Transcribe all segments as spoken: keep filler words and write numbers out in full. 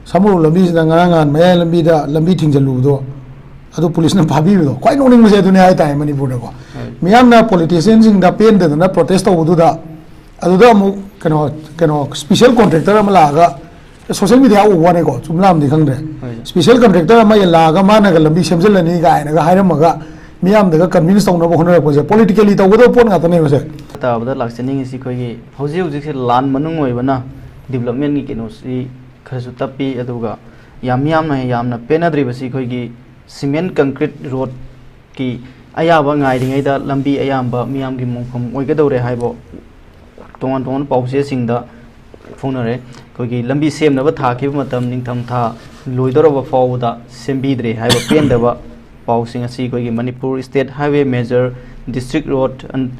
ꯁꯥꯃꯨꯔꯣꯛ ꯂꯝꯕꯤꯁꯤꯗ ꯉꯔꯥꯡ ꯅꯍꯥꯟ ꯃꯌꯥꯏ ꯂꯝꯕꯤꯗ ꯂꯝꯕꯤ ꯊꯤꯡꯖꯤꯜꯂꯨꯕꯗꯣ, ꯑꯗꯨ ꯄꯨꯂꯤꯁꯅ ꯐꯥꯕꯤꯕꯗꯣ ꯈ꯭ꯋꯥꯏ ꯅꯣꯛꯅꯤꯡꯕꯁꯦ ꯑꯗꯨꯅꯦ ꯍꯥꯏꯇꯥꯔꯦ ꯃꯅꯤꯄꯨꯔꯗꯀꯣ꯫ ꯃꯤꯌꯥꯝꯅ ꯄꯣꯂꯤꯇꯤꯁꯤꯌꯟꯁꯤꯡꯗ ꯄꯦꯟꯗꯗꯅ ꯄ꯭ꯔꯣꯇꯦꯁ ꯇꯧꯕꯗꯨꯗ, ꯑꯗꯨꯗ ꯑꯃꯨꯛ ꯀꯩꯅꯣ, ꯀꯩꯅꯣ ꯁ꯭ꯄꯤꯁꯦꯜ ꯀꯣꯟꯇ꯭ꯔꯦꯛꯇꯔ ꯑꯃ ꯂꯥꯛꯑꯒ, ꯁꯣꯁꯦꯜ ꯃꯤꯗꯤꯌꯥ ꯎꯕ ꯋꯥꯅꯤꯀꯣ, ꯆꯨꯝ ꯂꯥꯝꯗꯤ ꯈꯪꯗ꯭ꯔꯦ꯫ ꯍꯣꯏ꯫ ꯁ꯭ꯄꯤꯁꯦꯜ ꯀꯟꯇ꯭ꯔꯦꯛꯇꯔ ꯑꯃ ꯂꯥꯛꯑꯒ ꯃꯥꯅꯒ ꯂꯝꯕꯤ ꯁꯦꯝꯖꯤꯜꯂꯅꯤ ꯀꯥꯏꯅꯒ ꯍꯥꯏꯔꯝꯃꯒ, ꯃꯤꯌꯥꯝꯗꯒ ꯀꯟꯚꯤꯟꯁ ꯇꯧꯅꯕ ꯍꯣꯠꯅꯔꯛꯄꯁꯦ ꯄꯣꯂꯤꯇꯤꯀꯦꯜꯂꯤ ꯇꯧꯒꯗꯕ ꯄꯣꯠ ꯉꯥꯛꯇꯅꯦꯕꯁꯦ꯫ ꯇꯥꯕꯗ ꯂꯥꯛꯆꯅꯤꯡꯉꯤꯁꯤ ꯑꯩꯈꯣꯏꯒꯤ ꯍꯧꯖꯤꯛ ꯍꯧꯖꯤꯛꯁꯦ ꯂꯥꯟ ꯃꯅꯨꯡ ꯑꯣꯏꯕꯅ ꯗꯤꯕꯂꯞꯃꯦꯟꯒꯤ ꯀꯩꯅꯣꯁꯤ ꯈꯔꯁꯨ ꯇꯞꯄꯤ, ꯑꯗꯨꯒ ꯌꯥꯝ ꯌꯥꯝꯅ ꯌꯥꯝꯅ ꯄꯦꯟꯅꯗ꯭ꯔꯤꯕꯁꯤ ꯑꯩꯈꯣꯏꯒꯤ ꯁꯤꯃꯦꯟ ꯀꯪꯀ꯭ꯔꯤꯠ ꯔꯣꯗꯀꯤ ꯑꯌꯥꯕ ꯉꯥꯏꯔꯤꯉꯩꯗ ꯂꯝꯕꯤ ꯑꯌꯥꯝꯕ ꯃꯤꯌꯥꯝꯒꯤ ꯃꯣꯡꯐꯝ ꯑꯣꯏꯒꯗꯧꯔꯦ ꯍꯥꯏꯕ ꯇꯣꯉꯥꯟ ꯇꯣꯉꯥꯟꯕ ꯄꯥꯎꯆꯦꯁꯤꯡꯗ ꯐꯣꯡꯅꯔꯦ꯫ ꯑꯩꯈꯣꯏꯒꯤ ꯂꯝꯕꯤ ꯁꯦꯝꯅꯕ ꯊꯥꯈꯤꯕ ꯃꯇꯝ ꯅꯤꯡꯊꯝꯊꯥ ꯂꯣꯏꯗꯧꯔꯕ ꯐꯥꯎꯕꯗ ꯁꯦꯝꯕꯤꯗ꯭ꯔꯦ ꯍꯥꯏꯕ ꯄꯦꯟꯗꯕ ꯄꯥꯎꯁꯤꯡ ꯑꯁꯤ ꯑꯩꯈꯣꯏꯒꯤ Manipur state highway major, district road, ꯑꯟ-,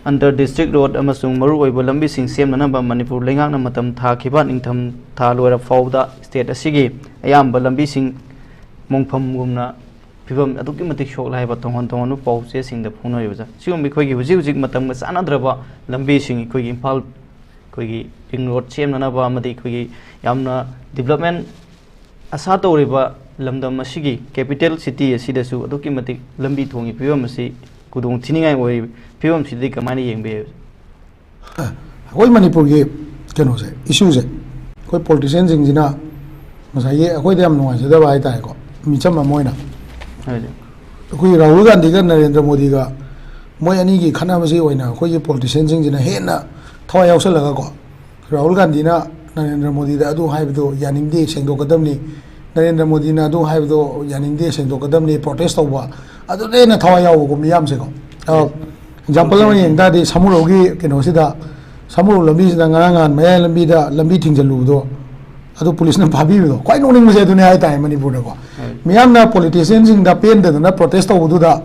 ꯑꯟꯗꯔ ꯗꯤꯁꯇ꯭ꯔꯤꯛ ꯔꯣꯗ ꯑꯃꯁꯨꯡ ꯃꯔꯨꯑꯣꯏꯕ ꯂꯝꯕꯤꯁꯤꯡ ꯁꯦꯝꯅꯅꯕ ꯃꯅꯤꯄꯨꯔ ꯂꯩꯉꯥꯛꯅ ꯃꯇꯝ ꯊꯥꯈꯤꯕ ꯅꯤꯡꯊꯝ ꯊꯥ ꯂꯣꯏꯔ ꯐꯥꯎꯕꯗ ꯁ꯭ꯇꯦꯠ ꯑꯁꯤꯒꯤ ꯑꯌꯥꯝꯕ ꯂꯝꯕꯤꯁꯤꯡ ꯃꯣꯡꯐꯝꯒꯨꯝꯅ ꯐꯤꯕꯝ ꯑꯗꯨꯛꯀꯤ ꯃꯇꯤꯛ ꯁꯣꯛꯂꯦ ꯍꯥꯏꯕ ꯇꯣꯉꯥꯟ ꯇꯣꯉꯥꯟꯕ ꯄꯥꯎ ꯆꯦꯁꯤꯡꯗ ꯐꯣꯡꯅꯔꯤꯕꯁꯦ꯫ ꯁꯤꯒꯨꯝꯕ ꯑꯩꯈꯣꯏꯒꯤ ꯍꯧꯖꯤꯛ ꯍꯧꯖꯤꯛ ꯃꯇꯝꯒ ꯆꯥꯟꯅꯗ꯭ꯔꯕ ꯂꯝꯕꯤꯁꯤꯡ, ꯑꯩꯈꯣꯏꯒꯤ ꯏꯝꯐꯥꯜ, ꯑꯩꯈꯣꯏꯒꯤ ꯔꯤꯡ ꯔꯣꯗ ꯁꯦꯝꯅꯅꯕ ꯑꯃꯗꯤ ꯑꯩꯈꯣꯏꯒꯤ ꯌꯥꯝꯅ ꯗꯤꯕꯂꯞꯃꯦꯟ ꯑꯁꯥ ꯇꯧꯔꯤꯕ ꯂꯝꯗꯝ ꯑꯁꯤꯒꯤ ꯀꯦꯄꯤꯇꯦꯜ ꯁꯤꯇꯤ ꯑꯁꯤꯗꯁꯨ ꯑꯗꯨꯛꯀꯤ ꯃꯇꯤꯛ ꯂꯝꯕꯤ ꯊꯣꯡꯒꯤ ꯐꯤꯕꯝ ꯑꯁꯤ ꯈꯨꯗꯣꯡ ꯊꯤꯅꯤꯡꯉꯥꯏ ꯑꯣꯏꯔꯤꯕ ꯐꯤꯕꯝꯁꯤꯗꯤ ꯀꯃꯥꯏꯅ ꯌꯦꯡꯕ ꯌꯥꯏ? ꯑꯩꯈꯣꯏ ꯃꯅꯤꯄꯨꯔꯒꯤ ꯀꯩꯅꯣꯁꯦ, ꯏꯁꯨꯁꯦ, ꯑꯩꯈꯣꯏ ꯄꯣꯂꯤꯇꯤꯁꯤꯌꯟꯁꯤꯡꯁꯤꯅ ꯉꯁꯥꯏꯒꯤ ꯑꯩꯈꯣꯏꯗ ꯌꯥꯝ ꯅꯨꯡꯉꯥꯏꯖꯗꯕ ꯍꯥꯏꯇꯥꯔꯦꯀꯣ, ꯃꯤꯆꯝ ꯑꯃ ꯑꯣꯏꯅ꯫ ꯍꯥꯏꯗꯤ? ꯑꯩꯈꯣꯏꯒꯤ ꯔꯥꯍꯨꯜ ꯒꯥꯟꯙꯤꯒ ꯅꯔꯦꯟꯗ꯭ꯔ ꯃꯣꯗꯤꯒ ꯃꯣꯏ ꯑꯅꯤꯒꯤ ꯈꯠꯅꯕꯁꯤ ꯑꯣꯏꯅ ꯑꯩꯈꯣꯏꯒꯤ ꯄꯣꯂꯤꯇꯤꯁꯤꯌꯟꯁꯤꯡꯁꯤꯅ ꯍꯦꯟꯅ ꯊꯋꯥꯏ ꯌꯥꯎꯁꯜꯂꯒꯀꯣ, ꯔꯥꯍꯨꯜ ꯒꯥꯟꯙꯤꯅ ꯅꯔꯦꯟꯗ꯭ꯔ ꯃꯣꯗꯤꯗ ꯑꯗꯨ ꯍꯥꯏꯕꯗꯣ ꯌꯥꯅꯤꯡꯗꯦ, ꯁꯦꯡꯗꯣꯛꯀꯗꯕꯅꯤ, ꯅꯔꯦꯟꯗ꯭ꯔ ꯃꯣꯗꯤꯅ ꯑꯗꯨ ꯍꯥꯏꯕꯗꯣ ꯌꯥꯅꯤꯡꯗꯦ, ꯁꯦꯡꯗꯣꯛꯀꯗꯕꯅꯤ, ꯄ꯭ꯔꯣꯇꯦꯁ ꯇꯧꯕ, ꯑꯗꯨꯗ ꯍꯦꯟꯅ ꯊꯋꯥꯏ ꯌꯥꯎꯕꯀꯣ ꯃꯤꯌꯥꯝꯁꯦꯀꯣ꯫ ꯑꯦꯛꯖꯥꯝꯄꯜ ꯑꯃ ꯌꯦꯡ ꯇꯥꯔꯗꯤ, ꯁꯥꯃꯨꯔꯧꯒꯤ ꯀꯩꯅꯣꯁꯤꯗ, ꯁꯥꯃꯨꯔꯧ ꯂꯝꯕꯤꯁꯤꯗ ꯉꯔꯥꯡ ꯅꯍꯥꯟ ꯃꯌꯥꯏ ꯂꯝꯕꯤꯗ ꯂꯝꯕꯤ ꯊꯤꯡꯖꯤꯜꯂꯨꯕꯗꯣ, ꯑꯗꯨ ꯄꯨꯂꯤꯁꯅ ꯐꯥꯕꯤꯕꯗꯣ ꯈ꯭ꯋꯥꯏ ꯅꯣꯛꯅꯤꯡꯕꯁꯦ ꯑꯗꯨꯅꯦ ꯍꯥꯏꯇꯥꯔꯦ ꯃꯅꯤꯄꯨꯔꯗꯀꯣ꯫ ꯃꯤꯌꯥꯝꯅ ꯄꯣꯂꯤꯇꯤꯁꯤꯌꯟꯁꯤꯡꯗ ꯄꯦꯟꯗꯗꯅ ꯄ꯭ꯔꯣꯇꯦꯁ ꯇꯧꯕꯗꯨꯗ,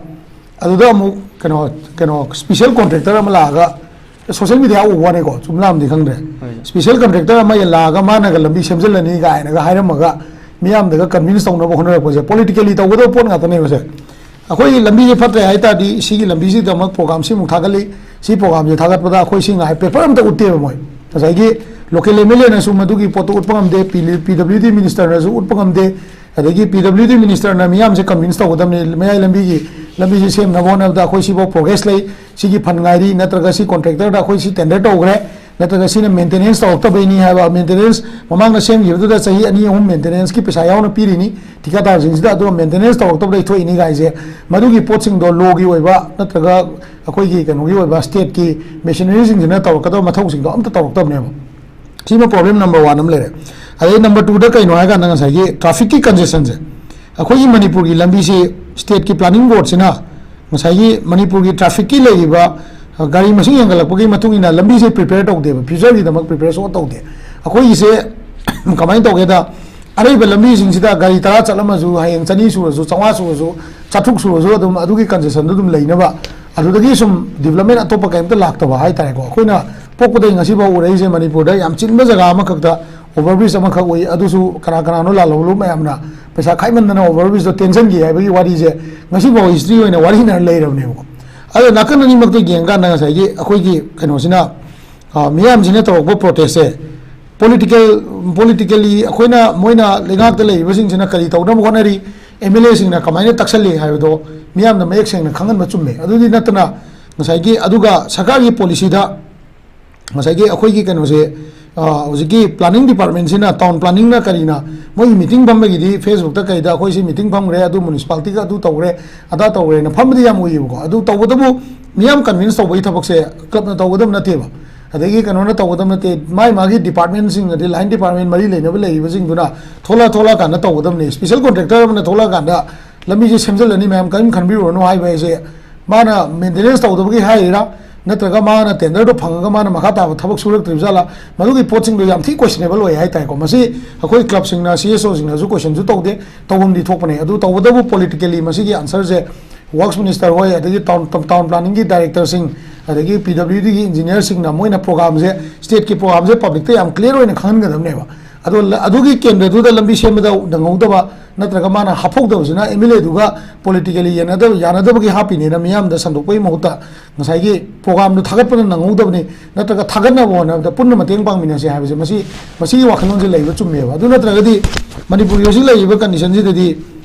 ꯑꯗꯨꯗ ꯑꯃꯨꯛ ꯀꯩꯅꯣ, ꯀꯩꯅꯣ ꯁ꯭ꯄꯤꯁꯦꯜ ꯀꯣꯟꯇ꯭ꯔꯦꯛꯇꯔ ꯑꯃ ꯂꯥꯛꯑꯒ, ꯁꯣꯁꯦꯜ ꯃꯤꯗꯤꯌꯥ ꯎꯕ ꯋꯥꯅꯤꯀꯣ, ꯆꯨꯝ ꯂꯥꯝꯗꯤ ꯈꯪꯗ꯭ꯔꯦ꯫ ꯍꯣꯏ꯫ ꯁ꯭ꯄꯤꯁꯦꯜ ꯀꯟꯇ꯭ꯔꯦꯛꯇꯔ ꯑꯃ ꯂꯥꯛꯑꯒ ꯃꯥꯅꯒ ꯂꯝꯕꯤ ꯁꯦꯝꯖꯤꯜꯂꯅꯤ ꯀꯥꯏꯅꯒ ꯍꯥꯏꯔꯝꯃꯒ ꯃꯤꯌꯥꯝꯗꯒ ꯀꯟꯚꯤꯟꯁ ꯇꯧꯅꯕ ꯍꯣꯠꯅꯔꯛꯄꯁꯦ ꯄꯣꯂꯤꯇꯤꯀꯦꯜꯂꯤ ꯇꯧꯒꯗꯕ ꯄꯣꯠ ꯉꯥꯛꯇꯅꯦꯕꯁꯦ꯫ ꯑꯩꯈꯣꯏꯒꯤ ꯂꯝꯕꯤꯁꯦ ꯐꯠꯇ꯭ꯔꯦ ꯍꯥꯏ ꯇꯥꯔꯗꯤ ꯁꯤꯒꯤ ꯂꯝꯕꯤꯁꯤꯒꯤꯗꯃꯛ ꯄ꯭ꯔꯣꯒ꯭ꯔꯥꯝ ꯁꯤꯃꯨꯛ ꯊꯥꯒꯠꯂꯤ, ꯁꯤ ꯄ꯭ꯔꯣꯒ꯭ꯔꯥꯝꯁꯦ ꯊꯥꯒꯠꯄꯗ ꯑꯩꯈꯣꯏ ꯁꯤ ꯉꯥꯏ ꯄꯦꯄꯔ ꯑꯝꯇ ꯎꯠꯇꯦꯕ ꯃꯣꯏ꯫ ꯉꯁꯥꯏꯒꯤ ꯂꯣꯀꯦꯜ ꯑꯦꯝ ꯑꯦꯜ ꯑꯦꯅꯁꯨ ꯃꯗꯨꯒꯤ ꯄꯣꯠꯇꯨ ꯎꯠꯄ ꯉꯝꯗꯦ, ꯄꯤ ꯗꯕ꯭ꯂꯤꯌꯨ ꯗꯤ ꯃꯤꯅꯤꯁꯇꯔꯅꯁꯨ ꯎꯠꯄ ꯉꯝꯗꯦ꯫ ꯑꯗꯒꯤ ꯄꯤ ꯗꯕ꯭ꯜꯌꯨ ꯗꯤ ꯃꯤꯅꯤꯁꯇꯔꯅ ꯃꯤꯌꯥꯝꯁꯦ ꯀꯟꯚꯤꯟꯁ ꯇꯧꯒꯗꯕꯅꯤ, ꯃꯌꯥꯏ ꯂꯝꯕꯤꯒꯤ, ꯂꯝꯕꯤꯁꯦ ꯁꯦꯝꯅꯕ ꯍꯣꯠꯅꯕꯗ ꯑꯩꯈꯣꯏ ꯁꯤꯐꯥꯎ ꯄ꯭ꯔꯣꯒ꯭ꯔꯦꯁ ꯂꯩ, ꯁꯤꯒꯤ ꯐꯟ ꯉꯥꯏꯔꯤ, ꯅꯠꯇ꯭ꯔꯒ ꯁꯤ ꯀꯣꯟꯇ꯭ꯔꯦꯛꯇꯔꯗ ꯑꯩꯈꯣꯏ ꯁꯤ ꯇꯦꯟꯗꯔ ꯇꯧꯈ꯭ꯔꯦ, ꯅꯠꯇ꯭ꯔꯒ ꯁꯤꯅ ꯃꯦꯟꯇꯦꯅꯦꯟꯁ ꯇꯧꯔꯛꯇꯕꯩꯅꯤ ꯍꯥꯏꯕ, ꯃꯦꯟꯇꯦꯅꯦꯟꯁ ꯃꯃꯥꯡꯗ ꯁꯦꯝꯈꯤꯕꯗꯨꯗ ꯆꯍꯤ ꯑꯅꯤ ꯑꯍꯨꯝ ꯃꯦꯟꯇꯦꯅꯦꯟꯁꯀꯤ ꯄꯩꯁꯥ ꯌꯥꯎꯅ ꯄꯤꯔꯤꯅꯤ, ꯊꯤꯀꯥꯗꯥꯔꯁꯤꯡꯁꯤꯗ, ꯑꯗꯨꯒ ꯃꯦꯟꯇꯦꯅꯦꯟꯁ ꯇꯧꯔꯛꯇꯕꯗꯩ ꯊꯣꯛꯏꯅꯤ ꯀꯥꯏꯁꯦ, ꯃꯗꯨꯒꯤ ꯄꯣꯠꯁꯤꯡꯗꯣ ꯂꯣꯒꯤ ꯑꯣꯏꯕ ꯅꯠꯇ꯭ꯔꯒ ꯑꯩꯈꯣꯏꯒꯤ ꯀꯩꯅꯣꯒꯤ ꯑꯣꯏꯕ ꯁ꯭ꯇꯦꯠꯀꯤ ꯃꯦꯁꯤꯅꯔꯤꯁꯤꯡꯁꯤꯅ ꯇꯧꯔꯛꯀꯗꯕ ꯃꯊꯧꯁꯤꯡꯗꯣ ꯑꯝꯇ ꯇꯧꯔꯛꯇꯕꯅꯦꯕ꯫ ꯁꯤꯃ ꯄ꯭ꯔꯣꯕ꯭ꯂꯦꯝ ꯅꯝꯕꯔ ꯋꯥꯟ ꯑꯃ ꯂꯩꯔꯦ꯫ ꯑꯗꯩ ꯅꯝꯕꯔ ꯇꯨꯗ ꯀꯩꯅꯣ ꯍꯥꯏꯀꯥꯟꯗ ꯉꯁꯥꯏꯒꯤ ꯇ꯭ꯔꯥꯐꯤꯛꯀꯤ ꯀꯟꯖꯦꯁꯟꯁꯦ, ꯑꯩꯈꯣꯏꯒꯤ ꯃꯅꯤꯄꯨꯔꯒꯤ ꯂꯝꯕꯤꯁꯤ ꯁ꯭ꯇꯦꯠꯀꯤ ꯄ꯭ꯂꯥꯅꯤꯡ ꯕꯣꯔꯗꯁꯤꯅ ꯉꯁꯥꯏꯒꯤ ꯃꯅꯤꯄꯨꯔꯒꯤ ꯇ꯭ꯔꯥꯐꯤꯛꯀꯤ ꯂꯩꯔꯤꯕ, ꯑ, ꯒꯥꯔꯤ ꯃꯁꯤꯡ ꯍꯦꯟꯒꯠꯂꯛꯄꯒꯤ ꯃꯇꯨꯡ ꯏꯟꯅ ꯂꯝꯕꯤꯁꯦ ꯄ꯭ꯔꯤꯄꯦꯌꯔ ꯇꯧꯗꯦꯕ, ꯐ꯭ꯌꯨꯆꯔꯒꯤꯗꯃꯛ ꯄ꯭ꯔꯤꯄꯦꯌꯔ ꯁꯨꯡꯇꯧ ꯇꯧꯗꯦ꯫ ꯑꯩꯈꯣꯏꯒꯤꯁꯦ ꯀꯃꯥꯏꯅ ꯇꯧꯒꯦꯗ, ꯑꯔꯩꯕ ꯂꯝꯕꯤꯁꯤꯡꯁꯤꯗ ꯒꯥꯔꯤ ꯇꯔꯥ ꯆꯠꯂꯝꯃꯁꯨ, ꯍꯌꯦꯡ ꯆꯅꯤ ꯁꯨꯔꯁꯨ, ꯆꯥꯝꯃꯉꯥ ꯁꯨꯔꯁꯨ, ꯆꯥꯇ꯭ꯔꯨꯛ ꯁꯨꯔꯁꯨ, ꯑꯗꯨꯝ ꯑꯗꯨꯒꯤ ꯀꯟꯖꯦꯁꯟꯗꯨ ꯑꯗꯨꯝ ꯂꯩꯅꯕ, ꯑꯗꯨꯗꯒꯤ ꯁꯨꯝ ꯗꯤꯕ꯭ꯂꯞꯃꯦꯟ ꯑꯇꯣꯞꯄ ꯀꯩꯝꯇ ꯂꯥꯛꯇꯕ ꯍꯥꯏꯇꯥꯔꯦꯀꯣ꯫ ꯑꯩꯈꯣꯏꯅ ꯄꯣꯛꯄꯗꯒꯤ ꯉꯁꯤꯐꯥꯎ ꯎꯔꯛꯏꯁꯦ ꯃꯅꯤꯄꯨꯔꯗ ꯌꯥꯝ ꯆꯤꯟꯕ ꯖꯒꯥ ꯑꯃꯈꯛꯇ ꯑꯣꯚꯔ ꯕ꯭ꯔꯤꯖ ꯑꯃꯈꯛ ꯎꯏ, ꯑꯗꯨꯁꯨ ꯀꯅꯥ ꯀꯅꯥꯅꯣ ꯂꯥꯜꯍꯧꯂꯨ ꯃꯌꯥꯝꯅ ꯄꯩꯁꯥ ꯈꯥꯏꯃꯟꯗꯅ ꯑꯣꯚꯔ ꯕ꯭ꯔꯤꯖꯇꯣ ꯇꯦꯟꯁꯤꯟꯈꯤ ꯍꯥꯏꯕꯒꯤ ꯋꯥꯔꯤꯁꯦ ꯉꯁꯤꯐꯥꯎ ꯍꯤꯁꯇ꯭ꯔꯤ ꯑꯣꯏꯅ ꯋꯥꯔꯤꯅ ꯂꯩꯔꯕꯅꯦꯕꯀꯣ꯫ ꯑꯗꯣ ꯅꯥꯀꯟ ꯑꯅꯤꯃꯛꯇ ꯌꯦꯡꯀꯥꯟꯗ ꯉꯁꯥꯏꯒꯤ ꯑꯩꯈꯣꯏꯒꯤ ꯀꯩꯅꯣꯁꯤꯅ, ꯑ, ꯃꯤꯌꯥꯝꯁꯤꯅ ꯇꯧꯔꯛꯄ ꯄ꯭ꯔꯣꯇꯦꯁꯁꯦ ꯄꯣꯂꯤꯇꯤꯀꯦꯜ, ꯄꯣꯂꯤꯇꯤꯀꯦꯜꯂꯤ ꯑꯩꯈꯣꯏꯅ, ꯃꯣꯏꯅ ꯂꯩꯉꯥꯛꯇ ꯂꯩꯔꯤꯕꯁꯤꯡꯁꯤꯅ ꯀꯔꯤ ꯇꯧꯅꯕ ꯍꯣꯠꯅꯔꯤ, ꯑꯦꯝ ꯑꯦꯜ ꯑꯦꯁꯤꯡꯅ ꯀꯃꯥꯏꯅ ꯇꯛꯁꯜꯂꯤ ꯍꯥꯏꯕꯗꯣ ꯃꯤꯌꯥꯝꯅ ꯃꯌꯦꯛ ꯁꯦꯡꯅ ꯈꯪꯍꯟꯕ ꯆꯨꯝꯃꯦ꯫ ꯑꯗꯨꯗꯤ ꯅꯠꯇꯅ ꯉꯁꯥꯏꯒꯤ, ꯑꯗꯨꯒ ꯁꯔꯀꯥꯔꯒꯤ ꯄꯣꯂꯤꯁꯤꯗ ꯉꯁꯥꯏꯒꯤ ꯑꯩꯈꯣꯏꯒꯤ ꯀꯩꯅꯣꯁꯦ, ꯑ, ꯍꯧꯖꯤꯛꯀꯤ ꯄ꯭ꯂꯥꯅꯤꯡ ꯗꯤꯄꯥꯔꯠꯃꯦꯟꯁꯤꯅ, ꯇꯥꯎꯟ ꯄ꯭ꯂꯥꯅꯤꯡꯅ ꯀꯔꯤꯅ, ꯃꯣꯏꯒꯤ ꯃꯤꯇꯤꯡ ꯐꯝꯕꯒꯤꯗꯤ ꯐꯦꯁꯕꯨꯛꯇ ꯀꯩꯗ ꯑꯩꯈꯣꯏ ꯁꯤ ꯃꯤꯇꯤꯡ ꯐꯝꯈ꯭ꯔꯦ, ꯑꯗꯨ ꯃ꯭ꯌꯨꯅꯤꯁꯤꯄꯥꯂꯤꯇꯤꯒ ꯑꯗꯨ ꯇꯧꯈ꯭ꯔꯦ, ꯑꯗꯥ ꯇꯧꯈ꯭ꯔꯦꯅ ꯐꯝꯕꯗꯤ ꯌꯥꯝ ꯎꯏꯌꯦꯕꯀꯣ꯫ ꯑꯗꯨ ꯇꯧꯕꯇꯕꯨ ꯃꯤꯌꯥꯝ ꯀꯟꯚꯤꯟꯁ ꯇꯧꯕꯒꯤ ꯊꯕꯛꯁꯦ ꯀ꯭ꯂꯕꯅ ꯇꯧꯒꯗꯕ ꯅꯠꯇꯦꯕ, ꯑꯗꯒꯤ ꯀꯩꯅꯣꯅ ꯇꯧꯒꯗꯕ ꯅꯠꯇꯦ, ꯃꯥꯏ ꯃꯥꯒꯤ ꯗꯤꯄꯥꯔꯠꯃꯦꯟꯁꯤꯡ, ꯑꯗꯩ ꯂꯥꯏꯟ ꯗꯤꯄꯥꯔꯠꯃꯦꯟ ꯃꯔꯤ ꯂꯩꯅꯕ ꯂꯩꯔꯤꯕꯁꯤꯡꯗꯨꯅ ꯊꯣꯛꯂꯛ ꯊꯣꯛꯂꯛꯑꯀꯥꯟꯗ ꯇꯧꯒꯗꯕꯅꯤ꯫ ꯁ꯭ꯄꯦꯁꯦꯜ ꯀꯣꯟꯇ꯭ꯔꯦꯛꯇꯔ ꯑꯃꯅ ꯊꯣꯛꯂꯛꯑꯀꯥꯟꯗ ꯂꯝꯕꯤꯁꯦ ꯁꯦꯝꯖꯤꯜꯂꯅꯤ, ꯃꯌꯥꯝ ꯀꯔꯤꯝ ꯈꯟꯕꯤꯔꯨꯔꯅꯨ ꯍꯥꯏꯕ ꯍꯥꯏꯁꯦ, ꯃꯥꯅ ꯃꯦꯟꯇꯦꯅꯦꯟꯁ ꯇꯧꯗꯕꯒꯤ ꯍꯥꯏꯔꯤꯔꯥ, ꯅꯠꯇ꯭ꯔꯒ ꯃꯥꯅ ꯇꯦꯟꯗꯔꯗꯣ ꯐꯪꯉꯒ ꯃꯥꯅ ꯃꯈꯥ ꯇꯥꯕ ꯊꯕꯛ ꯁꯨꯔꯛꯇ꯭ꯔꯤꯕ ꯖꯥꯠꯂꯥ, ꯃꯗꯨꯒꯤ ꯄꯣꯠꯁꯤꯡꯗꯣ ꯌꯥꯝ ꯊꯤ ꯀꯣꯏꯁꯅꯦꯕꯜ ꯑꯣꯏ ꯍꯥꯏꯇꯥꯔꯦꯀꯣ꯫ ꯃꯁꯤ ꯑꯩꯈꯣꯏ ꯀ꯭ꯂꯕꯁꯤꯡꯅ, ꯁꯤ ꯑꯦꯁ ꯑꯣꯁꯤꯡꯅꯁꯨ ꯀꯣꯏꯁꯟꯁꯨ ꯇꯧꯗꯦ, ꯇꯧꯐꯝꯗꯤ ꯊꯣꯛꯄꯅꯦ꯫ ꯑꯗꯨ ꯇꯧꯕꯇꯕꯨ ꯄꯣꯂꯤꯇꯤꯀꯦꯜꯂꯤ ꯃꯁꯤꯒꯤ ꯑꯟꯁꯔꯁꯦ ꯋꯥꯔꯛꯁ ꯃꯤꯅꯤꯁꯇꯔ ꯍꯣꯏ, ꯑꯗꯒꯤ ꯇꯥꯎꯟ, ꯇꯥꯎꯟ ꯄ꯭ꯂꯥꯅꯤꯡꯒꯤ ꯗꯥꯏꯔꯦꯛꯇꯔꯁꯤꯡ, ꯑꯗꯒꯤ ꯄꯤ ꯗꯕ꯭ꯂꯤꯌꯨ ꯗꯤꯒꯤ ꯏꯟꯖꯤꯅꯤꯌꯔꯁꯤꯡꯅ ꯃꯣꯏꯅ ꯄ꯭ꯔꯣꯒꯥꯝꯁꯦ, ꯁ꯭ꯇꯦꯠꯀꯤ ꯄ꯭ꯔꯣꯒꯥꯝꯁꯦ ꯄꯕ꯭ꯂꯤꯛꯇ ꯌꯥꯝ ꯀ꯭ꯂꯤꯌꯥꯔ ꯑꯣꯏꯅ ꯈꯪꯍꯟꯒꯗꯕꯅꯦꯕ꯫ ꯑꯗꯣ ꯂ-, ꯑꯗꯨꯒꯤ ꯀꯦꯟꯗ꯭ꯔꯗꯨꯗ ꯂꯝꯕꯤ ꯁꯦꯝꯕꯗ ꯅꯪꯍꯧꯗꯕ ꯅꯠꯇ꯭ꯔꯒ ꯃꯥꯅ ꯍꯥꯞꯍꯧꯗꯕꯁꯤꯅ ꯑꯦꯝ ꯑꯦꯜ ꯑꯦꯗꯨꯒ ꯄꯣꯂꯤꯇꯤꯀꯦꯜꯂꯤ ꯌꯥꯅꯗꯕ, ꯌꯥꯅꯗꯕꯒꯤ ꯍꯥꯞꯄꯤꯅꯦꯅ ꯃꯤꯌꯥꯝꯗ ꯁꯟꯗꯣꯛꯄꯒꯤ ꯃꯍꯨꯠꯇ ꯉꯁꯥꯏꯒꯤ ꯄ꯭ꯔꯣꯒꯥꯝꯗꯨ ꯊꯥꯒꯠꯄꯗ ꯅꯪꯍꯧꯗꯕꯅꯤ, ꯅꯠꯇ꯭ꯔꯒ ꯊꯥꯒꯠꯅꯕ ꯍꯣꯠꯅꯕꯗ ꯄꯨꯟꯅ ꯃꯇꯦꯡ ꯄꯥꯡꯃꯤꯟꯅꯁꯦ ꯍꯥꯏꯕꯁꯦ, ꯃꯁꯤ, ꯃꯁꯤꯒꯤ ꯋꯥꯈꯜꯂꯣꯟꯁꯦ ꯂꯩꯕ ꯆꯨꯝꯃꯦꯕ꯫ ꯑꯗꯨ ꯅꯠꯇ꯭ꯔꯒꯗꯤ ꯃꯅꯤꯄꯨꯔꯒꯤ ꯍꯧꯖꯤꯛ ꯂꯩꯔꯤꯕ ꯀꯟꯗꯤꯁꯟꯁꯤꯗꯗꯤ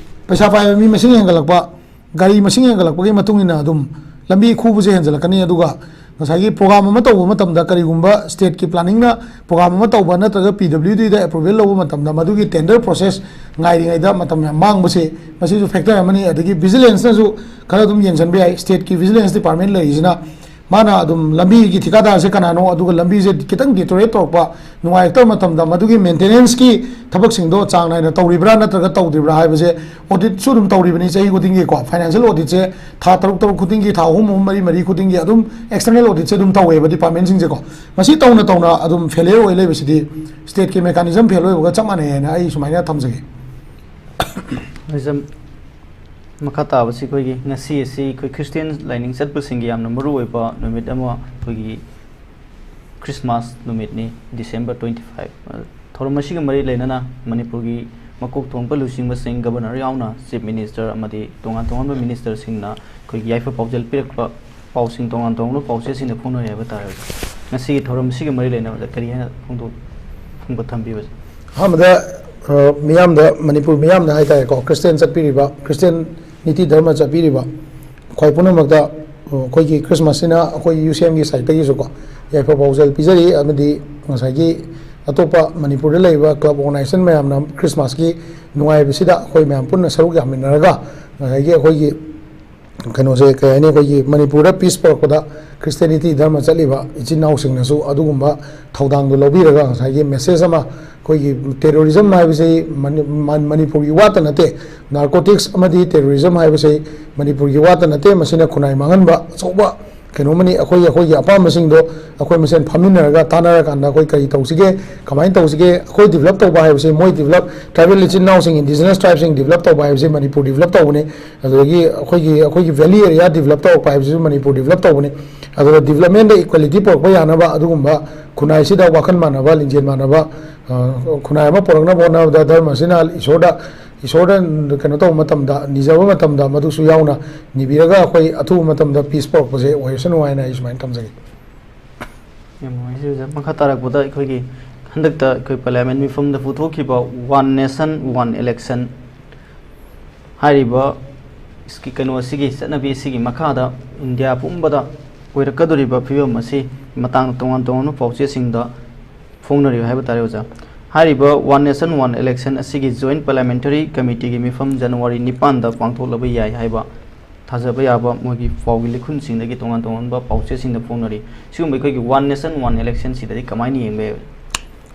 ꯄꯩꯁꯥ ꯄꯥꯏꯕ ꯃꯤ ꯃꯁꯤꯡ ꯍꯦꯟꯒꯠꯂꯛꯄ, ꯒꯥꯔꯤ ꯃꯁꯤꯡ ꯍꯦꯟꯒꯠꯂꯛꯄꯒꯤ ꯃꯇꯨꯡ ꯏꯟꯅ ꯑꯗꯨꯝ ꯂꯝꯕꯤ ꯈꯨꯕꯁꯦ ꯍꯦꯟꯖꯜꯂꯛꯀꯅꯤ꯫ ꯑꯗꯨꯒ ꯉꯁꯥꯏꯒꯤ ꯄ꯭ꯔꯣꯒꯥꯝ ꯑꯃ ꯇꯧꯕ ꯃꯇꯝꯗ, ꯀꯔꯤꯒꯨꯝꯕ ꯁ꯭ꯇꯦꯠꯀꯤ ꯄ꯭ꯂꯥꯅꯤꯡꯅ ꯄ꯭ꯔꯣꯒꯥꯝ ꯑꯃ ꯇꯧꯕ ꯅꯠꯇ꯭ꯔꯒ ꯄꯤ ꯗꯕ꯭ꯂꯤꯎ ꯗꯤꯗ ꯑꯦꯄ꯭ꯔꯨꯚꯦꯜ ꯂꯧꯕ ꯃꯇꯝꯗ, ꯃꯗꯨꯒꯤ ꯇꯦꯟꯗꯔ ꯄ꯭ꯔꯣꯁꯦꯁ ꯉꯥꯏꯔꯤꯉꯩꯗ ꯃꯇꯝ ꯌꯥꯝ ꯃꯥꯡꯕꯁꯦ, ꯃꯁꯤꯁꯨ ꯐꯦꯛꯇꯔ ꯑꯃꯅꯤ꯫ ꯑꯗꯒꯤ ꯚꯤꯖꯤꯂꯦꯟꯁꯅꯁꯨ ꯈꯔ ꯑꯗꯨꯝ ꯌꯦꯡꯁꯤꯟꯕ ꯌꯥꯏ꯫ ꯁ꯭ꯇꯦꯠꯀꯤ ꯚꯤꯖꯤꯂꯦꯟꯁ ꯗꯤꯄꯥꯔꯠꯃꯦꯟ ꯂꯩꯔꯤꯁꯤꯅ ꯃꯥꯅ ꯑꯗꯨꯝ ꯂꯝꯕꯤꯒꯤ ꯊꯤꯀꯥꯗꯥꯔꯁꯦ ꯀꯅꯥꯅꯣ, ꯑꯗꯨꯒ ꯂꯝꯕꯤꯁꯦ ꯈꯤꯇꯪ ꯗꯤꯇꯣꯔꯦꯠ ꯇꯧꯔꯛꯄ, ꯅꯨꯡꯉꯥꯏꯔꯛꯇꯕ ꯃꯇꯝꯗ ꯃꯗꯨꯒꯤ ꯃꯦꯟꯇꯦꯅꯦꯟꯁꯀꯤ ꯊꯕꯛꯁꯤꯡꯗꯣ ꯆꯥꯡ ꯅꯥꯏꯅ ꯇꯧꯔꯤꯕ꯭ꯔꯥ ꯅꯠꯇ꯭ꯔꯒ ꯇꯧꯗ꯭ꯔꯤꯕ꯭ꯔꯥ ꯍꯥꯏꯕꯁꯦ ꯑꯣꯗꯤꯠꯁꯨ ꯑꯗꯨꯝ ꯇꯧꯔꯤꯕꯅꯤ ꯆꯍꯤ ꯈꯨꯗꯤꯡꯒꯤꯀꯣ꯫ ꯐꯥꯏꯅꯥꯟꯁꯤꯌꯦꯜ ꯑꯣꯗꯤꯠꯁꯦ ꯊꯥ ꯇꯔꯨꯛ ꯇꯔꯨꯛ ꯈꯨꯗꯤꯡꯒꯤ, ꯊꯥ ꯑꯍꯨꯝ ꯑꯍꯨꯝ, ꯃꯔꯤ ꯃꯔꯤ ꯈꯨꯗꯤꯡꯒꯤ ꯑꯗꯨꯝ ꯑꯦꯛꯁꯇꯔꯅꯦꯜ ꯑꯣꯗꯤꯠꯁꯦ ꯑꯗꯨꯝ ꯇꯧꯋꯦꯕ ꯗꯤꯄꯥꯔꯠꯃꯦꯟꯁꯤꯡꯁꯦꯀꯣ꯫ ꯃꯁꯤ ꯇꯧꯅ ꯇꯧꯅ ꯑꯗꯨꯝ ꯐꯦꯂꯤꯌꯔ ꯑꯣꯏ ꯂꯩꯕꯁꯤꯗꯤ ꯁ꯭ꯇꯦꯠꯀꯤ ꯃꯦꯀꯥꯅꯤꯖꯝ ꯐꯦꯜ ꯑꯣꯏꯕꯒ ꯆꯞ ꯃꯥꯟꯅꯩ ꯍꯥꯏꯅ ꯑꯩ ꯁꯨꯃꯥꯏꯅ ꯊꯝꯖꯒꯦ꯫ ꯃꯦꯖꯝ, ꯃꯈꯥ ꯇꯥꯕꯁꯤ ꯑꯩꯈꯣꯏꯒꯤ ꯉꯁꯤ ꯑꯁꯤ ꯑꯩꯈꯣꯏ ꯈ꯭ꯔꯤꯁꯇꯤꯌꯥꯟ ꯂꯥꯏꯅꯤꯡ ꯆꯠꯄꯁꯤꯡꯒꯤ ꯌꯥꯝꯅ ꯃꯔꯨ ꯑꯣꯏꯕ ꯅꯨꯃꯤꯠ ꯑꯃ, ꯑꯩꯈꯣꯏꯒꯤ ꯈ꯭ꯔꯤꯁꯃꯥꯁ ꯅꯨꯃꯤꯠꯅꯤ, ꯗꯤꯁꯦꯝꯕꯔ ꯇ꯭ꯋꯦꯟꯇꯤ ꯐꯥꯏꯚ꯫ ꯊꯧꯔꯝ ꯑꯁꯤꯒ ꯃꯔꯤ ꯂꯩꯅꯅ ꯃꯅꯤꯄꯨꯔꯒꯤ ꯃꯀꯣꯛ ꯊꯣꯡꯕ ꯂꯨꯆꯤꯡꯕꯁꯤꯡ, ꯒꯕꯔꯅꯔ ꯌꯥꯎꯅ ꯆꯤꯐ ꯃꯤꯅꯤꯁꯇꯔ ꯑꯃꯗꯤ ꯇꯣꯉꯥꯟ ꯇꯣꯉꯥꯟꯕ ꯃꯤꯅꯤꯁꯇꯔꯁꯤꯡꯅ ꯑꯩꯈꯣꯏꯒꯤ ꯌꯥꯏꯐ ꯄꯥꯎꯖꯦꯜ ꯄꯤꯔꯛꯄ ꯄꯥꯎꯁꯤꯡ ꯇꯣꯉꯥꯟ ꯇꯣꯉꯥꯟꯕ ꯄꯥꯎꯆꯦꯁꯤꯡꯗ ꯐꯣꯡꯅꯔꯤ ꯍꯥꯏꯕ ꯇꯥꯔꯦ꯫ ꯉꯁꯤꯒꯤ ꯊꯧꯔꯝ ꯑꯁꯤꯒ ꯃꯔꯤ ꯂꯩꯅꯕꯗ ꯀꯔꯤ ꯍꯥꯏꯅ ꯐꯣꯡꯗꯣꯛ-, ꯐꯣꯡꯕ ꯊꯝꯕꯤꯕꯁꯦ? ꯑꯍꯥꯟꯕꯗ, ꯑ, ꯃꯤꯌꯥꯝꯗ, ꯃꯅꯤꯄꯨꯔ ꯃꯤꯌꯥꯝꯗ ꯍꯥꯏꯇꯥꯔꯦꯀꯣ, ꯈ꯭ꯔꯤꯁꯇꯤꯌꯥꯟ ꯆꯠꯄꯤꯔꯤꯕ, ꯈ꯭ꯔꯤꯁꯇꯤꯌꯥꯟ ꯅꯤꯇꯤ ꯙꯔꯃ ꯆꯠꯄꯤꯔꯤꯕ ꯈ꯭ꯋꯥꯏ ꯄꯨꯝꯅꯃꯛꯇ, ꯑ, ꯑꯩꯈꯣꯏꯒꯤ ꯈ꯭ꯔꯤꯁꯃꯥꯁꯁꯤꯅ ꯑꯩꯈꯣꯏꯒꯤ ꯌꯨ ꯁꯤ ꯑꯦꯝꯒꯤ ꯁꯥꯏꯠꯇꯒꯤꯁꯨꯀꯣ ꯌꯥꯏꯐ ꯄꯥꯎꯖꯦꯜ ꯄꯤꯖꯔꯤ꯫ ꯑꯃꯗꯤ ꯉꯁꯥꯏꯒꯤ ꯑꯇꯣꯞꯄ ꯃꯅꯤꯄꯨꯔꯗ ꯂꯩꯔꯤꯕ ꯀ꯭ꯂꯕ ꯑꯣꯔꯒꯅꯥꯏꯖꯦꯁꯟ ꯃꯌꯥꯝꯅ ꯈ꯭ꯔꯤꯁꯃꯥꯁꯀꯤ ꯅꯨꯡꯉꯥꯏꯕꯁꯤꯗ ꯑꯩꯈꯣꯏ ꯃꯌꯥꯝ ꯄꯨꯟꯅ ꯁꯔꯨꯛ ꯌꯥꯃꯤꯟꯅꯔꯒ ꯉꯁꯥꯏꯒꯤ ꯑꯩꯈꯣꯏꯒꯤ ꯀꯩꯅꯣꯁꯦ, ꯀꯩ ꯍꯥꯏꯅꯤ, ꯑꯩꯈꯣꯏꯒꯤ ꯃꯅꯤꯄꯨꯔꯗ ꯄꯤꯁ ꯄꯨꯔꯛꯄꯗ ꯈ꯭ꯔꯤꯁꯇꯤꯌꯥꯅꯤꯇꯤ ꯙꯔꯃ ꯆꯠꯂꯤꯕ ꯏꯆꯤꯟ ꯏꯅꯥꯎꯁꯤꯡꯅꯁꯨ ꯑꯗꯨꯒꯨꯝꯕ ꯊꯧꯗꯥꯡꯗꯨ ꯂꯧꯕꯤꯔꯒ ꯉꯁꯥꯏꯒꯤ ꯃꯦꯁꯦꯖ ꯑꯃ, ꯑꯩꯈꯣꯏꯒꯤ ꯇꯦꯔꯣꯔꯤꯖꯝ ꯍꯥꯏꯕꯁꯤ ꯃꯅꯤ-, ꯃ-, ꯃꯅꯤꯄꯨꯔꯒꯤ ꯋꯥꯇ ꯅꯠꯇꯦ, ꯅꯥꯔꯀꯣꯇꯤꯛꯁ ꯑꯃꯗꯤ ꯇꯦꯔꯣꯔꯤꯖꯝ ꯍꯥꯏꯕꯁꯤ ꯃꯅꯤꯄꯨꯔꯒꯤ ꯋꯥꯇ ꯅꯠꯇꯦ, ꯃꯁꯤꯅ ꯈꯨꯟꯅꯥꯏ ꯃꯥꯡꯍꯟꯕ ꯑꯆꯧꯕ ꯀꯩꯅꯣꯝꯃꯅꯤ, ꯑꯩꯈꯣꯏ ꯑꯩꯈꯣꯏꯒꯤ ꯑꯄꯥꯝꯕꯁꯤꯡꯗꯣ ꯑꯩꯈꯣꯏ ꯃꯁꯦꯟ ꯐꯝꯃꯤꯟꯅꯔꯒ ꯇꯥꯟꯅꯔꯀꯥꯟꯗ ꯑꯩꯈꯣꯏ ꯀꯔꯤ ꯇꯧꯁꯤꯒꯦ, ꯀꯃꯥꯏꯅ ꯇꯧꯁꯤꯒꯦ, ꯑꯩꯈꯣꯏ ꯗꯤꯕꯂꯞ ꯇꯧꯕ ꯍꯥꯏꯕꯁꯦ ꯃꯣꯏ ꯗꯤꯕꯂꯞ, ꯇ꯭ꯔꯥꯏꯕꯦꯜ ꯏꯆꯤꯟ ꯏꯅꯥꯎꯁꯤꯡ, ꯏꯟꯗꯤꯖꯤꯅꯁ ꯇ꯭ꯔꯥꯏꯕꯁꯤꯡ ꯗꯤꯕꯂꯞ ꯇꯧꯕ ꯍꯥꯏꯕꯁꯦ ꯃꯅꯤꯄꯨꯔ ꯗꯤꯕꯂꯞ ꯇꯧꯕꯅꯤ꯫ ꯑꯗꯨꯗꯒꯤ ꯑꯩꯈꯣꯏꯒꯤ ꯑꯩꯈꯣꯏꯒꯤ ꯚꯦꯂꯤ ꯑꯦꯔꯤꯌꯥ ꯗꯤꯕꯂꯞ ꯇꯧꯔꯛꯄ ꯍꯥꯏꯕꯁꯤꯁꯨ ꯃꯅꯤꯄꯨꯔ ꯗꯤꯕꯂꯞ ꯇꯧꯕꯅꯤ꯫ ꯑꯗꯨꯒ ꯗꯤꯕꯂꯞꯃꯦꯟꯗ ꯏꯀ꯭ꯋꯦꯂꯤꯇꯤ ꯄꯨꯔꯛꯄ ꯌꯥꯅꯕ ꯑꯗꯨꯒꯨꯝꯕ ꯈꯨꯟꯅꯥꯏꯁꯤꯗ ꯋꯥꯈꯜ ꯃꯥꯟꯅꯕ, ꯂꯤꯡꯖꯦꯜ ꯃꯥꯟꯅꯕ, ꯑ, ꯈꯨꯟꯅꯥꯏ ꯑꯃ ꯄꯨꯔꯛꯅꯕ ꯍꯣꯠꯅꯕꯗ ꯙꯔꯃꯁꯤꯅ ꯏꯁꯣꯔꯗ, ꯏꯁꯣꯔꯗ ꯀꯩꯅꯣ ꯇꯧꯕ ꯃꯇꯝꯗ, ꯅꯤꯖꯕ ꯃꯇꯝꯗ ꯃꯗꯨꯁꯨ ꯌꯥꯎꯅ ꯅꯤꯕꯤꯔꯒ ꯑꯩꯈꯣꯏ ꯑꯊꯨꯕ ꯃꯇꯝꯗ ꯄꯤꯁ ꯄꯨꯔꯛꯄꯁꯦ ꯑꯣꯏꯔꯁꯅꯨ ꯍꯥꯏꯅ ꯑꯩ ꯁꯨꯃꯥꯏꯅ ꯊꯝꯖꯒꯦ꯫ ꯌꯥꯝ ꯅꯨꯡꯉꯥꯏꯖꯩ ꯑꯣꯖꯥ꯫ ꯃꯈꯥ ꯇꯥꯔꯛꯄꯗ ꯑꯩꯈꯣꯏꯒꯤ ꯍꯟꯗꯛꯇ ꯑꯩꯈꯣꯏ parliament ꯃꯤꯐꯝꯗ ꯄꯨꯊꯣꯛꯈꯤꯕ One Nation One Election ꯍꯥꯏꯔꯤꯕ ꯏꯁꯀꯤ-, ꯀꯩꯅꯣ ꯑꯁꯤꯒꯤ ꯆꯠꯅꯕꯤ ꯑꯁꯤꯒꯤ ꯃꯈꯥꯗ ꯏꯟꯗꯤꯌꯥ ꯄꯨꯝꯕꯗ ꯑꯣꯏꯔꯛꯀꯗꯧꯔꯤꯕ ꯐꯤꯕꯝ ꯑꯁꯤ ꯃꯇꯥꯡꯗ ꯇꯣꯉꯥꯟ ꯇꯣꯉꯥꯟꯕ ꯄꯥꯎꯆꯦꯁꯤꯡꯗ ꯐꯣꯡꯅꯔꯤ ꯍꯥꯏꯕ ꯇꯥꯔꯦ ꯑꯣꯖꯥ꯫ ꯍꯥꯏꯔꯤꯕ One Nation One Election ꯑꯁꯤꯒꯤ Joint Parliamentary Committeeꯒꯤ ꯃꯤꯐꯝ ꯖꯅꯋꯥꯔꯤ ꯅꯤꯄꯥꯟꯗ ꯄꯥꯡꯊꯣꯛꯂꯕ ꯌꯥꯏ ꯍꯥꯏꯕ ꯊꯥꯖꯕ ꯌꯥꯕ ꯃꯣꯏꯒꯤ ꯄꯥꯎꯒꯤ ꯂꯤꯈꯨꯟꯁꯤꯡꯗꯒꯤ ꯇꯣꯉꯥꯟ ꯇꯣꯉꯥꯟꯕ ꯄꯥꯎꯆꯦꯁꯤꯡꯗ ꯐꯣꯡꯅꯔꯤ꯫ ꯁꯤꯒꯨꯝꯕ ꯑꯩꯈꯣꯏꯒꯤ One Nation One Election ꯁꯤꯗꯗꯤ ꯀꯃꯥꯏꯅ ꯌꯦꯡꯕ ꯌꯥꯏ?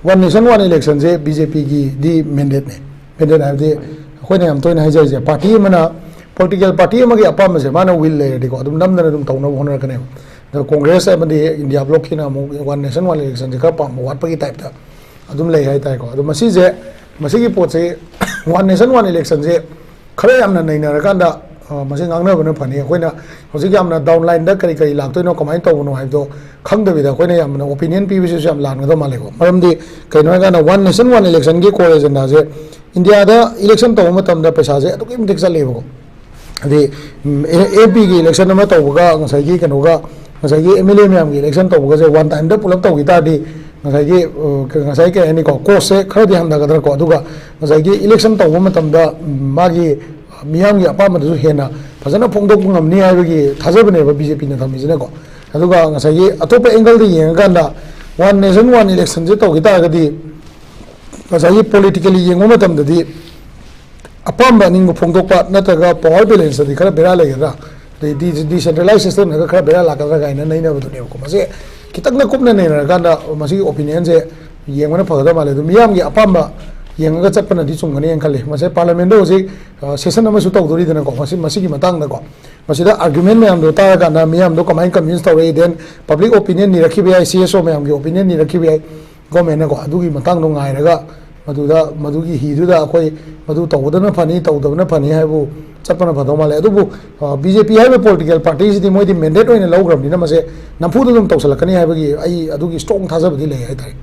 One Nation One Election ꯁꯦ ꯕꯤ ꯖꯦ ꯄꯤꯒꯤꯗꯤ ꯃꯦꯟꯗꯦꯠꯅꯦ꯫ ꯃꯦꯟꯗꯦꯠ ꯍꯥꯏꯕꯗꯤ ꯑꯩꯈꯣꯏꯅ ꯌꯥꯝ ꯇꯣꯏꯅ ꯍꯥꯏꯖꯔꯤꯁꯦ, ꯄꯥꯔꯇꯤ ꯑꯃꯅ, ꯄꯣꯂꯤꯇꯤꯀꯦꯜ ꯄꯥꯔꯇꯤ ꯑꯃꯒꯤ ꯑꯄꯥꯝꯕꯁꯦ ꯃꯥꯅ ꯋꯤꯜ ꯂꯩꯔꯗꯤꯀꯣ, ꯑꯗꯨꯝ ꯅꯝꯗꯅ ꯑꯗꯨꯝ ꯇꯧꯅꯕ ꯍꯣꯠꯅꯔꯛꯀꯅꯦꯕ꯫ ꯑꯗꯣ ꯀꯣꯡꯒ꯭ꯔꯦꯁ ꯑꯃꯗꯤ ꯏꯟꯗꯤꯌꯥ ꯕ꯭ꯂꯣꯛꯀꯤꯅ ꯑꯃꯨꯛ One Nation One Election ꯁꯦ ꯈꯔ ꯄꯥꯝꯕ ꯋꯥꯠꯄꯒꯤ ꯇꯥꯏꯞꯇ ꯑꯗꯨꯝ ꯂꯩ ꯍꯥꯏꯇꯥꯔꯦꯀꯣ꯫ ꯑꯗꯣ ꯃꯁꯤꯁꯦ, ꯃꯁꯤꯒꯤ ꯄꯣꯠꯁꯦ One Nation One Election ꯁꯦ ꯈꯔ ꯌꯥꯝꯅ ꯅꯩꯅꯔꯀꯥꯟꯗ, ꯑ, ꯃꯁꯤ ꯉꯥꯡꯅꯕꯅ ꯐꯅꯤ꯫ ꯑꯩꯈꯣꯏꯅ ꯍꯧꯖꯤꯛ ꯌꯥꯝꯅ ꯗꯥꯎꯟ ꯂꯥꯏꯟꯗ ꯀꯔꯤ ꯀꯔꯤ ꯂꯥꯛꯇꯣꯏꯅꯣ, ꯀꯃꯥꯏꯅ ꯇꯧꯕꯅꯣ ꯍꯥꯏꯕꯗꯣ ꯈꯪꯗꯕꯤꯗ ꯑꯩꯈꯣꯏꯅ ꯌꯥꯝꯅ ꯑꯣꯄꯤꯅꯤꯌꯟ ꯄꯤꯕꯁꯤꯁꯨ ꯌꯥꯝ ꯂꯥꯟꯒꯗꯕ ꯃꯥꯜꯂꯦꯀꯣ꯫ ꯃꯔꯝꯗꯤ ꯀꯩꯅꯣ ꯍꯥꯏꯀꯥꯟꯗ One Nation One Election ꯒꯤ core agenda ꯁꯦ ꯏꯟꯗꯤꯌꯥꯗ ꯏꯂꯦꯛꯁꯟ ꯇꯧꯕ ꯃꯇꯝꯗ ꯄꯩꯁꯥꯁꯦ ꯑꯗꯨꯛꯀꯤ ꯃꯇꯤꯛ ꯆꯠꯂꯦꯕꯀꯣ꯫ ꯍꯥꯏꯗꯤ, ꯎꯝ, ꯑꯦ-, ꯑꯦꯝ ꯄꯤꯒꯤ ꯏꯂꯦꯛꯁꯟ ꯑꯃ ꯇꯧꯕꯒ ꯉꯁꯥꯏꯒꯤ ꯀꯩꯅꯣꯒ, ꯉꯁꯥꯏꯒꯤ ꯑꯦꯝ ꯑꯦꯜ ꯑꯦ ꯃꯌꯥꯝꯒꯤ ꯏꯂꯦꯛꯁꯟ ꯇꯧꯕꯒꯁꯦ ꯋꯥꯟ ꯇꯥꯏꯝꯗ ꯄꯨꯂꯞ ꯇꯧꯈꯤ ꯇꯥꯔꯗꯤ, ꯉꯁꯥꯏꯒꯤ, ꯑ, ꯀ-, ꯉꯁꯥꯏ ꯀꯩ ꯍꯥꯏꯅꯤꯀꯣ, ꯀꯣꯁꯁꯦ ꯈꯔꯗꯤ ꯍꯟꯊꯒꯗ꯭ꯔꯥꯀꯣ꯫ ꯑꯗꯨꯒ ꯉꯁꯥꯏꯒꯤ ꯏꯂꯦꯛꯁꯟ ꯇꯧꯕ ꯃꯇꯝꯗ, ꯎꯝ, ꯃꯥꯒꯤ ꯃꯤꯌꯥꯝꯒꯤ ꯑꯄꯥꯝꯕꯗꯨꯁꯨ ꯍꯦꯟꯅ ꯐꯖꯅ ꯐꯣꯡꯗꯣꯛꯄ ꯉꯝꯅꯤ ꯍꯥꯏꯕꯒꯤ ꯊꯥꯖꯕꯅꯦꯕ ꯕꯤ ꯖꯦ ꯄꯤꯅ ꯊꯝꯃꯤꯁꯤꯅꯀꯣ꯫ ꯑꯗꯨꯒ ꯉꯁꯥꯏꯒꯤ ꯑꯇꯣꯞꯄ ꯑꯦꯡꯒꯜꯗ ꯌꯦꯡꯉꯀꯥꯟꯗ One Nation One Election ꯁꯦ ꯇꯧꯈꯤ ꯇꯥꯔꯒꯗꯤ ꯉꯁꯥꯏꯒꯤ ꯄꯣꯂꯤꯇꯤꯀꯦꯜꯂꯤ ꯌꯦꯡꯕ ꯃꯇꯝꯗꯗꯤ ꯑꯄꯥꯝꯕ ꯑꯅꯤꯡꯕ ꯐꯣꯡꯗꯣꯛꯄ ꯅꯠꯇ꯭ꯔꯒ ꯄꯋꯥꯔ ꯕꯦꯂꯦꯟꯁꯇꯗꯤ ꯈꯔ ꯕꯦꯔꯥ ꯂꯩꯒꯗ꯭ꯔꯥ, ꯑꯗꯩ ꯗꯤ-, ꯗꯤꯁꯦꯟꯇ꯭ꯔꯦꯂꯥꯏꯁ ꯁꯤꯁꯇꯦꯝꯗꯒ ꯈꯔ ꯕꯦꯔꯥ ꯂꯥꯛꯀꯗ꯭ꯔꯥ ꯀꯥꯏꯅ ꯅꯩꯅꯕꯗꯨꯅꯦꯕꯀꯣ꯫ ꯃꯁꯤ ꯈꯤꯇꯪꯗ ꯀꯨꯞꯅ ꯅꯩꯅꯔꯀꯥꯟꯗ ꯃꯁꯤꯒꯤ ꯑꯣꯄꯤꯅꯤꯌꯟꯁꯦ ꯌꯦꯡꯕꯅ ꯐꯒꯗꯕ ꯃꯥꯜꯂꯦ꯫ ꯑꯗꯨ ꯃꯤꯌꯥꯝꯒꯤ ꯑꯄꯥꯝꯕ ꯌꯦꯡꯉꯒ ꯆꯠꯄꯅꯗꯤ ꯆꯨꯝꯒꯅꯤ ꯍꯥꯏꯅ ꯈꯜꯂꯤ꯫ ꯃꯁꯦ ꯄꯥꯔꯂꯤꯌꯥꯃꯦꯟꯗꯣ ꯍꯧꯖꯤꯛ ꯁꯦꯁꯟ ꯑꯃꯁꯨ ꯇꯧꯗꯣꯔꯤꯗꯅꯀꯣ, ꯃꯁꯤ, ꯃꯁꯤꯒꯤ ꯃꯇꯥꯡꯗꯀꯣ, ꯃꯁꯤꯗ ꯑꯥꯔꯒ꯭ꯌꯨꯃꯦꯟ ꯃꯌꯥꯝꯗꯣ ꯇꯥꯔꯀꯥꯟꯗ ꯃꯤꯌꯥꯝꯗꯣ ꯀꯃꯥꯏꯅ ꯀꯟꯚꯤꯟꯁ ꯇꯧꯔꯛꯏ, ꯗꯦꯟ ꯄꯕ꯭ꯂꯤꯛ ꯑꯣꯄꯤꯅꯤꯌꯟ ꯅꯤꯔꯛꯈꯤꯕ ꯌꯥꯏ, ꯁꯤ ꯑꯦꯁ ꯑꯣ ꯃꯌꯥꯝꯒꯤ ꯑꯣꯄꯤꯅꯤꯌꯟ ꯅꯤꯔꯛꯈꯤꯕ ꯌꯥꯏ꯫ ꯒꯣꯔꯃꯦꯟꯅꯀꯣ ꯑꯗꯨꯒꯤ ꯃꯇꯥꯡꯗꯣ ꯉꯥꯏꯔꯒ, ꯃꯗꯨꯗ, ꯃꯗꯨꯒꯤ ꯍꯤꯗꯨꯗ ꯑꯩꯈꯣꯏ ꯃꯗꯨ ꯇꯧꯕꯗꯅ ꯐꯅꯤ, ꯇꯧꯗꯕꯅ ꯐꯅꯤ ꯍꯥꯏꯕꯨ ꯆꯠꯄꯅ ꯐꯗꯧ ꯃꯥꯜꯂꯦ꯫ ꯑꯗꯨꯕꯨ ꯕꯤ ꯖꯦ ꯄꯤ ꯍꯥꯏꯕ ꯄꯣꯂꯤꯇꯤꯀꯦꯜ ꯄꯥꯔꯇꯤꯁꯤꯗꯤ ꯃꯣꯏꯗꯤ ꯃꯦꯟꯗꯦꯠ ꯑꯣꯏꯅ ꯂꯧꯈ꯭ꯔꯕꯅꯤꯅ ꯃꯁꯦ ꯅꯝꯐꯨꯗ ꯑꯗꯨꯝ ꯇꯧꯁꯜꯂꯛꯀꯅꯤ ꯍꯥꯏꯕꯒꯤ ꯑꯩ ꯑꯗꯨꯒꯤ ꯁ꯭ꯇꯔꯣꯡ ꯊꯥꯖꯕꯗꯤ ꯂꯩ ꯍꯥꯏꯇꯥꯔꯦ꯫